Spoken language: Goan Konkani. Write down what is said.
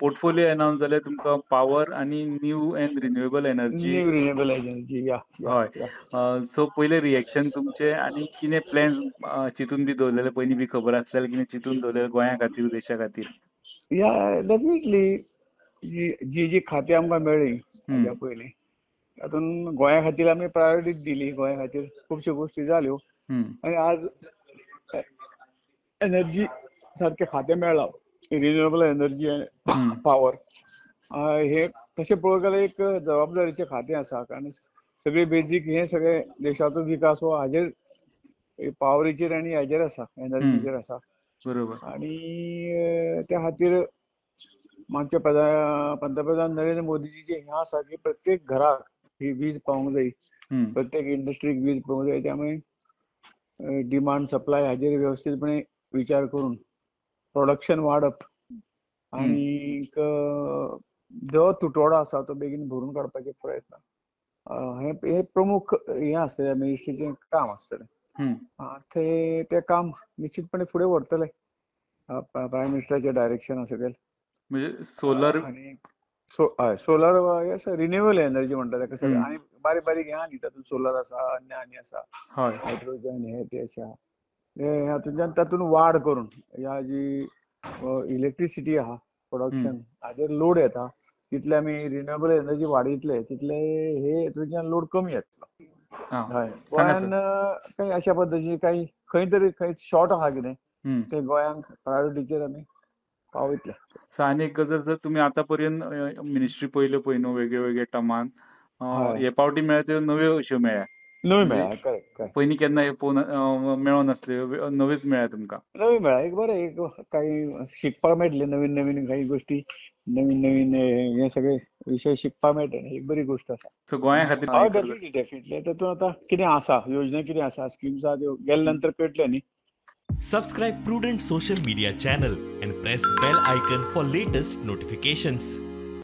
पोर्टफोलिओ अनाउन्स जाले तुमकां पावर आनी new and renewable energy. New renewable energy, yeah. हय. सो पयले रिएक्शन तुमचे आनी कितें प्लॅन्स चिंतून बी दवरलेले पयलीं बी खबर आसलेले कितें चिंतून दवरलेले गोंया खातीर, देशा खातीर? या, डेफिनेटली. जी जी जी खातीं आमकां मेळ्ळी हाज्या पयलीं, तातूंत गोंया खातीर आमी प्रायोरिटी दिली. गोंया खातीर खुबश्यो गोश्टी जाल्यो आनी आज एनर्जी सारकें खातें मेळ्ळां, रिन्युएबल एनर्जी पावर. हे तशें पळोवंक गेल्यार एक जबाबदारीचें खातें आसा, कारण सगळे बेजीक हे सगळे देशाचो विकास हो हाजेर, पावरीचेर आनी हाजेर आसा, एनर्जीचेर आसा. बरोबर. आनी त्या खातीर आमचे पंतप्रधान नरेंद्र मोदीजीचें हें आसा की प्रत्येक घराक ही वीज पावूंक जाय, प्रत्येक इंडस्ट्रीक वीज पावूंक जाय. त्यामुळे डिमांड सप्लाय हाजेर वेवस्थीतपणे विचार करून प्रोडक्शन वाडप आनी जो तुटवडो आसा तो बेगीन भरून काडपाचे प्रयत्न, हे प्रमुख हें आसतलें, मिनिस्ट्रीचें काम आसतलें. ते काम निश्चितपणे फुडें व्हरतले प्रायम मिनिस्टराच्या डायरेक्शना सकयल. म्हणजे सोलर आनी हय, सोलर रिन्युएबल एनर्जी म्हणटा ताका. आनी बारीक बारीक हें आनी तातूंत सोलर आसा, अन्य आनी आसा, हायड्रोजन हे ते आसा. हातूंतल्यान तातूंत वाड करून ह्या जी इलेक्ट्रिसिटी आहा प्रोडक्शन हाजेर लोड येता, तितले आमी रिन्युएबल एनर्जी वाडयतले तितले हे हेतूंतल्यान लोड कमी येतलो. हय, गोंयान काही अशा पद्दतीची काही खंय तरी खंय शॉर्ट आहा कितें ते गोंयांक प्रायोरिटीचेर आमी पावयतले. आनी एक गजाल, जर तुमी आतां पर्यंत मिनिस्ट्री पयल्यो पळय न्हू वेगळे वेगळे टर्मान, हे पावटी मेळ्ळ्या त्यो नव्यो अश्यो मेळ्ळ्या. नव्यो मेळ्ळ्या, करेक्ट. पयलीं केन्ना मेळों नासल्यो, नव्योच मेळ्ळ्या तुमकां. नवी मेळ्ळ्या, एक बरें, एक काही शिकपाक मेळटलें, नवीन नवीन काही गोश्टी, नवीन नवीन हे सगळे विशय शिकपाक मेळटले, एक बरी गोश्ट आसा. सो गोंया खातीर हय, डेफिनेटली डेफिनेटली. तातूंत आतां कितें आसा, योजना कितें आसा, स्किम्स आसा त्यो गेले नंतर कळटलें न्ही. Subscribe Prudent Social Media channel and press bell icon for latest notifications.